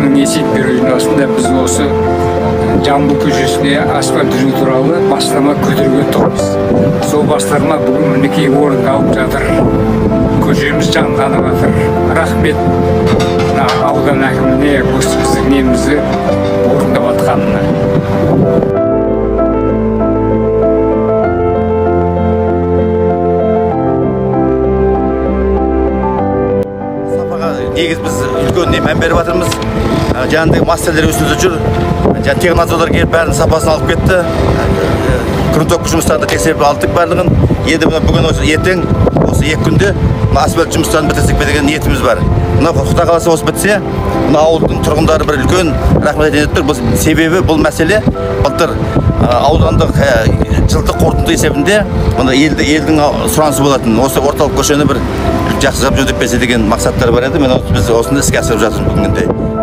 әкімнің есеп беру жиналысында біз осы Жамбыл көшесіне асфальт төсеу туралы бастама көтерген тұғынбыз. Сол бастама бүгін мінекей орындалып жатыр. Көшеміз жанданып жатыр. Рахмет мына аудан әкіміне осы біздің немізді орындап жатқанына. Негіз біз үлкен мән беріп жатырмыз. Жаңағыдай мастерлер өзімізде жүр. Жаңа технадзорлар келіп бәрінің сапасын алып кетті. Грунтовка жұмыстарын да тексеріп алдық барлығын. Енді мына бүгін осы ертең осы 2 күнде мына асфальт жұмыстарын бітірсек пе деген ниетіміз бар. Мына Құдай қаласа осы бітсе, мына ауылдың тұрғындары бір үлкен рахмет айтайын деп тұр. Бұл себебі бұл мәселе былтыр аудандық жылдық қорытынды есебінде мына елдің сұранысы болатын. Осы орталық көшені бір жақсы жап жөндеп берсе деген мақсаттар бар еді. Міне біз осыны іске асырып жатырмыз бүгінгідей.